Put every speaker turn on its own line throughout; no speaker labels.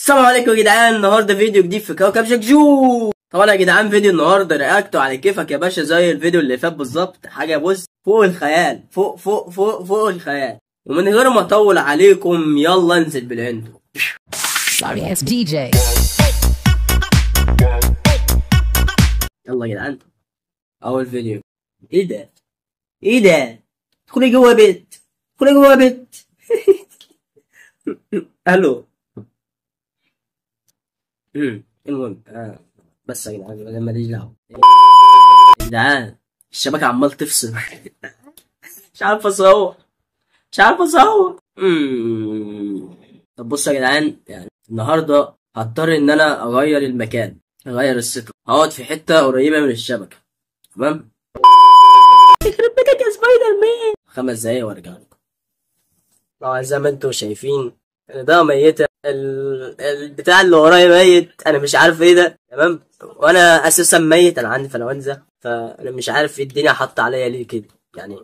السلام عليكم يا جدعان. النهارده فيديو جديد في كوكب جاكجو. طبعا يا جدعان فيديو النهارده react على كيفك يا باشا، زي الفيديو اللي فات بالظبط. حاجة بص فوق الخيال، فوق فوق فوق فوق الخيال. ومن غير ما اطول عليكم يلا انزل بال intro.
Sorry ass DJ.
يلا يا جدعان اول فيديو. ايه ده؟ ايه ده؟ ادخلي جوه بيت، ادخلي جوه بيت. الو. المهم بس يا جدعان ماليش دعوه يا جدعان، الشبكة عمال تفصل. مش عارف اصور، مش عارف اصور. طب بصوا يا جدعان، يعني النهارده هضطر ان انا اغير المكان، اغير ال setup، هقعد في حتة قريبه من الشبكة. تمام؟ يخرب بيتك يا سبايدر مان. 5 دقايق وارجع لكم. طبعا زي ما انتم شايفين ده ميته، البتاع اللي ورايا ميت، انا مش عارف ايه ده. تمام؟ وانا اساسا ميت، انا عندي فلونزا، فانا مش عارف ايه الدنيا حاطه عليا ليه كده. يعني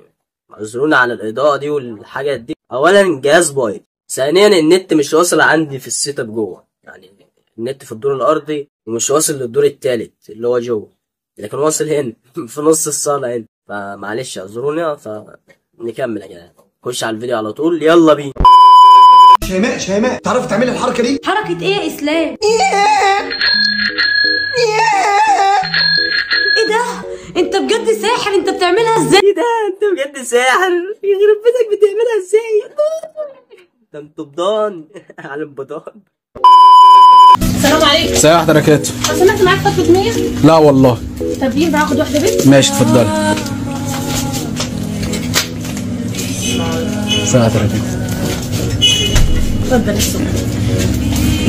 اعذرونا على الاضاءة دي والحاجات دي. اولا جهاز بايظ، ثانيا النت مش واصل عندي في ال setup جوه، يعني النت في الدور الارضي ومش واصل للدور الثالث اللي هو جوه، لكن واصل هنا في نص الصاله هنا. فمعلش اعذرونا. فنكمل يا جدعان، خش على الفيديو على طول، يلا بينا.
شيماء شيماء، تعرفي تعملي الحركة دي؟
حركة ايه يا اسلام؟ ايه ده؟ انت بجد ساحر، انت بتعملها ازاي؟
ايه ده؟ انت بجد ساحر، يخرب بيتك بتعملها ازاي؟ ده انت بضان على البضان.
السلام عليكم.
السلام ورحمة الله وبركاته.
لو سمحت معاك فترة 100؟
لا والله.
طب ينفع اخد واحدة بس؟
ماشي اتفضلي. السلام عليكم.
اتفضل السكر.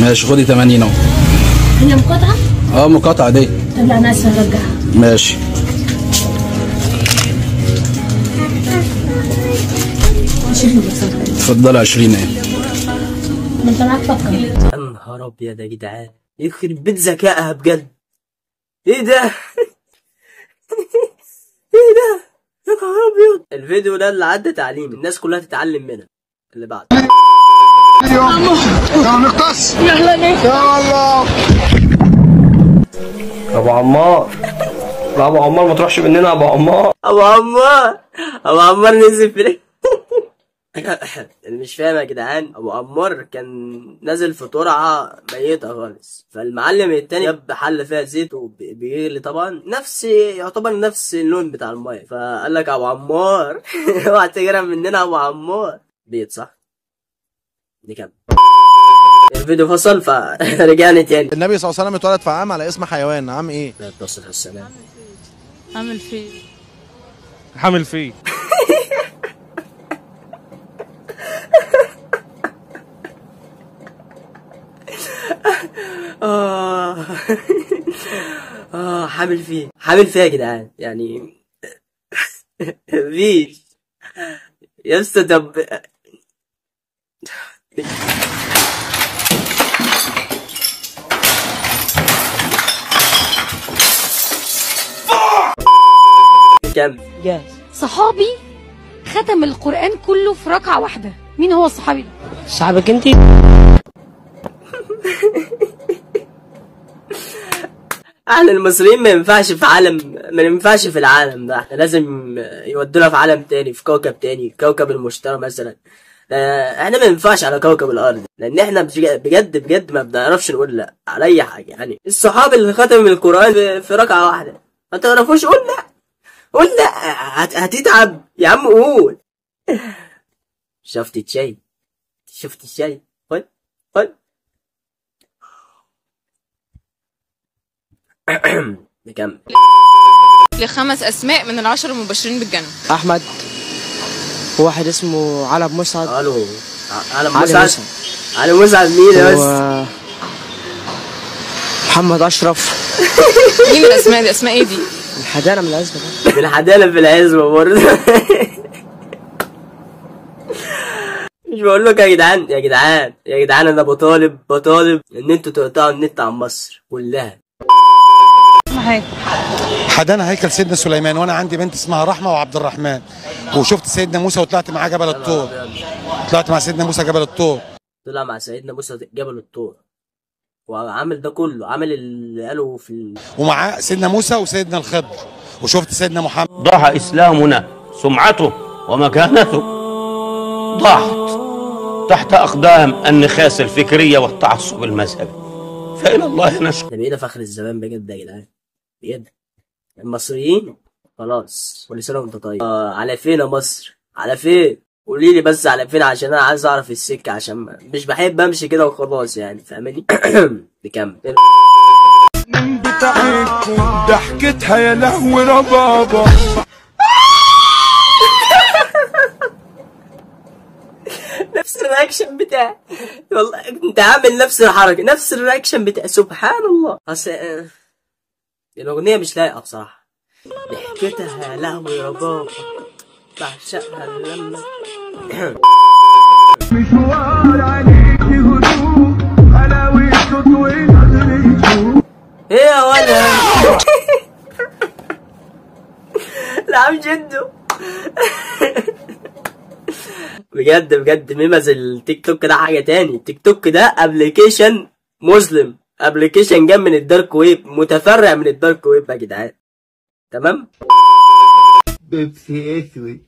ماشي خدي 80 اهو.
هي مقاطعة؟
اه مقاطعة دي.
طب لا انا اسفة هرجعها.
ماشي.
20 اتفضل.
اتفضلي 20 اهي.
ما انت معاك فكر.
يا نهار ابيض يا جدعان، يخرب بيت ذكائها بجد. ايه ده؟ ايه ده؟ يا نهار ابيض. الفيديو ده اللي عدى تعليم، الناس كلها تتعلم منه. اللي بعده.
يا نقص يا الله.
ابو عمار، لا ابو عمار ما تروحش مننا. ابو عمار،
ابو عمار، ابو عمار نزل في اللي مش فاهم يا جدعان، ابو عمار كان نازل في ترعه ميته خالص، فالمعلم التاني جاب حله فيها زيت وبيغلي، طبعا نفس يعتبر نفس اللون بتاع المية، فقال لك ابو عمار اوعى تجرب مننا ابو عمار. بيت صح؟ نكمل. الفيديو فصل فرجعنا تاني.
النبي صلى الله عليه وسلم اتولد في عام على اسم حيوان، عام ايه؟
السلام.
عامل فيه.
حامل فيه.
حامل فيه، حامل فيه يا جدعان، يعني مفيش يا اسطى. طب كم
جاهز. صحابي ختم القرآن كله في ركعة واحدة، مين هو الصحابي ده؟
صاحبك انت؟
احنا المصريين ما ينفعش في عالم، ما ينفعش في العالم ده، احنا لازم يودونا في عالم تاني، في كوكب تاني، كوكب المشتري مثلا. احنا ما ينفعش على كوكب الارض، لان احنا بجد بجد ما بنعرفش نقول لا على اي حاجة. يعني الصحابي اللي ختم القران في ركعة واحدة ما تعرفوش، قول لا، قول لا، هتتعب يا عم، قول. شفت الشاي؟ شفت الشاي؟ خد خد. نكمل.
لخمس اسماء من العشر المبشرين بالجنة.
احمد، واحد اسمه علي ابو مسعد.
الو علي ابو مسعد. علي ابو مسعد مين يا بس؟
محمد اشرف.
مين الاسماء دي؟ اسماء ايه دي؟
الحدانه من العزبة.
الحدانه في العزبة برضه. مش بقول لكم يا جدعان، يا جدعان يا جدعان، انا بطالب بطالب ان انتوا تقطعوا النت عن مصر كلها.
حدانا هيكل سيدنا سليمان، وانا عندي بنت اسمها رحمه وعبد الرحمن، وشفت سيدنا موسى وطلعت معاه جبل الطور. طلعت مع سيدنا موسى جبل الطور.
طلع مع سيدنا موسى جبل الطور. وعامل ده كله، عامل اللي قاله في
ومعاه سيدنا موسى وسيدنا الخضر، وشفت سيدنا محمد.
ضاع اسلامنا سمعته ومكانته، ضاعت تحت اقدام النخاس الفكرية والتعصب المذهبي، فالى الله نشكر.
ده بقينا فخر الزمان بجد يا جدعان، بجد المصريين خلاص، كل سنة وانت طيب. على فين يا مصر؟ على فين؟ قولي لي بس على فين، عشان انا عايز اعرف السكة، عشان مش بحب امشي كده وخلاص يعني، فاهماني؟ نكمل.
بتاعتكم ضحكتها يا لهوي ربابه.
نفس ال reaction بتاعي والله، انت عامل نفس الحركة، نفس ال reaction بتاعي، سبحان الله. اصل الاغنية مش لايقة بصراحة. ضحكتها يا لهوي ربابه بعشقها لما
مشوار عليك هدوء حلاوة تطويل.
ايه يا ولد؟ العم جدو. بجد بجد memes التيك توك ده حاجة تاني. التيك توك ده application مظلم، application جاي من ال dark web، متفرع من ال dark web يا جدعان. تمام؟
بيبسي اسود.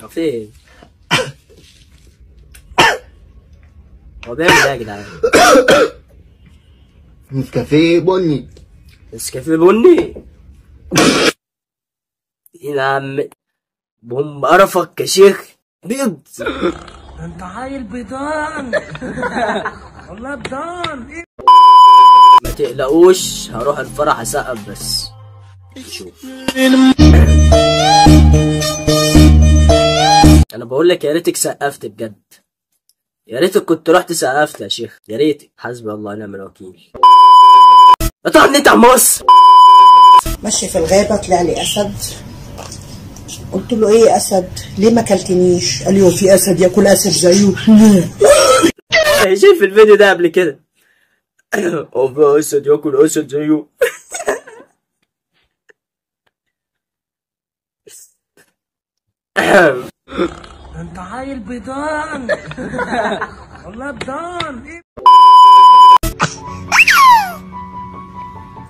في ايه؟ هو بيعمل ايه يا جدعان؟
نسكافيه بني.
نسكافيه بني؟ يا عم بهم قرفك يا شيخ، بيض.
ده انت عيل بيضان. والله بيضان. ايه؟
ما تقلقوش، هروح الفرح اسقف بس. نشوف. انا بقول لك يا ريتك سقفت بجد، يا ريتك كنت رحت سقفت يا شيخ، يا ريتك. حسبي الله ونعم الوكيل. اطلع انت مصر.
ماشي في الغابة طلع لي اسد، قلت له ايه يا اسد ليه ما اكلتنيش؟ قال لي هو في اسد ياكل اسد زيه؟
شايف الفيديو ده قبل كده. هو في اسد ياكل اسد زيه؟
ده انت عيل بيضان. والله بيضان. ايه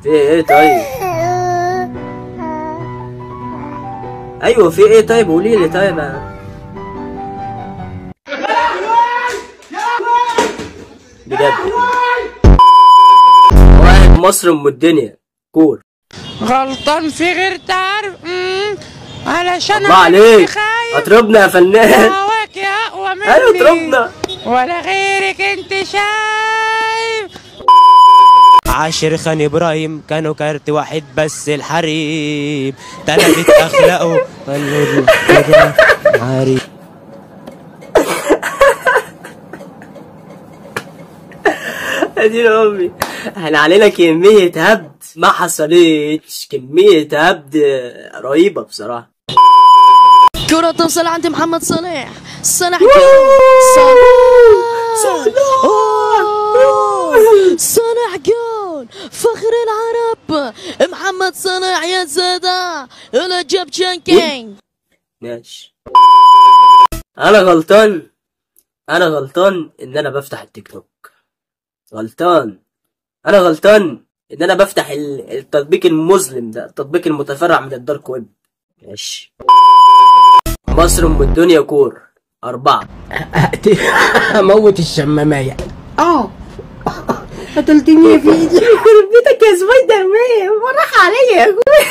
في ايه طيب؟ ايوه في ايه طيب؟ قولي لي طيب. بجد واحد مصر ام الدنيا كور
غلطان في غير تعرف علشان
الله عليك، اطربنا يا فنان.
هواك يا اقوى مني.
ايوه اطربنا
ولا غيرك انت شايف.
عاشر خان ابراهيم كانوا كارت واحد بس الحريم تلفت اخلاقه. عارف
ادين امي، احنا علينا كمية هبد ما حصلتش، كمية هبد رهيبة بصراحة.
كرة توصل عند محمد صلاح، صلاح صلاح جول، فخر العرب محمد صلاح يا سادة، Egyptian king.
ماشي. انا غلطان، انا غلطان ان انا بفتح التيك توك، غلطان، انا غلطان ان انا بفتح التطبيق المظلم ده، التطبيق المتفرع من ال dark web. ماشي. مصر ام الدنيا كور 4.
اموت الشمامية. قتلتني في ايدي.
يخرب بيتك يا سبايدر مان، وراح عليا يا اخويا.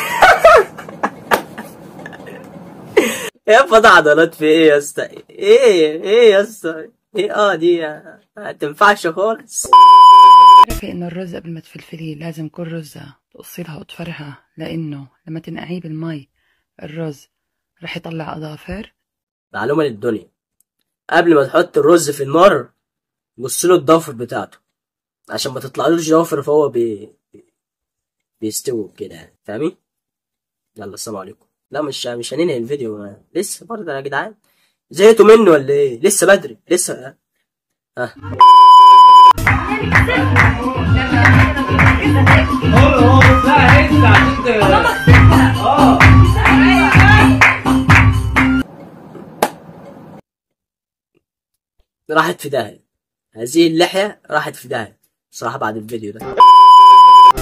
يا فضع عضلات في ايه يا اسطى؟ ايه ايه يا اسطى؟ ايه دي ما تنفعش خالص.
تعرفي انه الرز قبل ما تفلفليه لازم كل رزة تقصي لها اطفرها، لانه لما تنقعيه بالمي الرز رح يطلع اظافر.
معلومة للدنيا، قبل ما تحط الرز في النار بص له الضفر بتاعته عشان ما تطلعلوش ضوافر فهو بيستوي كده يعني، فاهمين؟ يلا السلام عليكم. لا مش هننهي الفيديو لسه برضه يا جدعان، زهقتوا منه ولا ايه؟ لسه بدري لسه. ها راحت في داهية، هذه اللحية راحت في داهية بصراحة بعد الفيديو ده.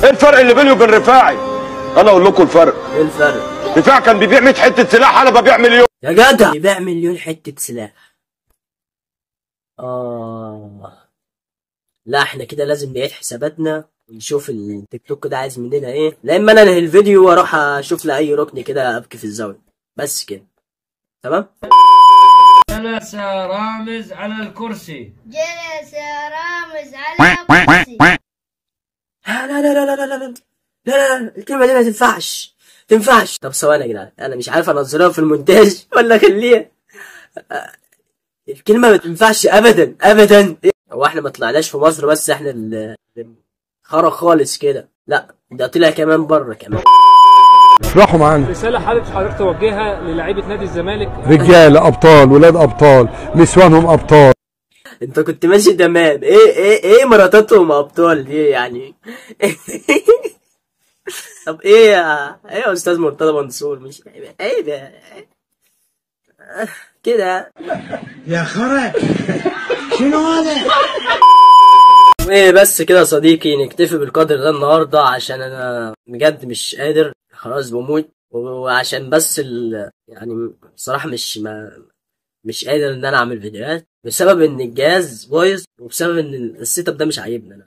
ايه الفرق اللي بيني وبين رفاعي؟ انا اقول لكم الفرق.
ايه الفرق؟
رفاعي كان بيبيع 100 حتة سلاح، انا ببيع مليون.
يا جدع بيبيع مليون حتة سلاح. لا احنا كده لازم نعيد حساباتنا ونشوف التيك توك ده عايز مننا ايه، لا اما انا انهي الفيديو واروح اشوف لأي ركن كده ابكي في الزاوية بس كده. تمام.
جلس رامز على الكرسي.
جلس رامز على الكرسي.
لا لا لا لا لا لا لا لا، الكلمة دي ما تنفعش تنفعش. طب ثواني يا جدعان، انا مش عارف انزلها في المونتاج ولا اخليها. الكلمة ما تنفعش ابدا ابدا. هو احنا ما طلعناش في مصر بس، احنا اللي خرا خالص كده، لا ده طلع كمان بره كمان.
افرحوا معانا.
رسالة حضرتك توجهها للاعيبة نادي الزمالك؟
رجالة ابطال، ولاد ابطال، نسوانهم ابطال.
انت كنت ماشي تمام. ايه ايه ايه مراتاتهم ابطال دي يعني؟ طب ايه يا ايه يا استاذ مرتضى منصور؟ مش ايه ده كده
يا خرا؟ شنو هذا؟
ايه بس كده يا صديقي، نكتفي بالقدر ده النهارده عشان انا بجد مش قادر خلاص، بموت. وعشان بس يعني بصراحة مش قادر ان انا اعمل فيديوهات بسبب ان الجهاز بايظ، وبسبب ان ال setup ده مش عاجبني. انا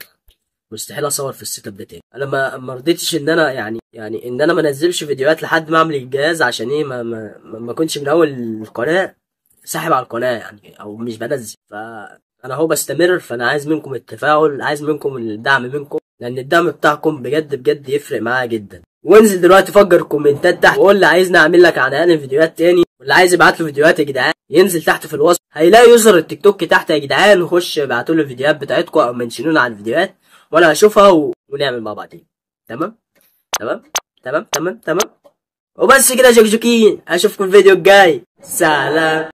مستحيل اصور في ال setup ده تاني. انا ما رضيتش ان انا يعني ان انا ما انزلش فيديوهات لحد ما اعمل الجهاز، عشان ايه؟ ما كنتش من اول القناة ساحب على القناة يعني، او مش بنزل. فانا اهو بستمر. فانا عايز منكم التفاعل، عايز منكم الدعم منكم، لان الدعم بتاعكم بجد بجد يفرق معايا جدا. وانزل دلوقتي فجر الكومنتات تحت وقول لي عايزني اعمل لك على الاقل فيديوهات تاني، واللي عايز يبعت له فيديوهات يا جدعان ينزل تحت في الوصف، هيلاقي user التيك توك تحت يا جدعان. وخش ابعتوا له الفيديوهات بتاعتكم او منشنونا على الفيديوهات وانا هشوفها ونعمل مع بعضين. تمام تمام تمام تمام تمام. وبس كده يا جوكجوكين، اشوفكم الفيديو الجاي. سلام.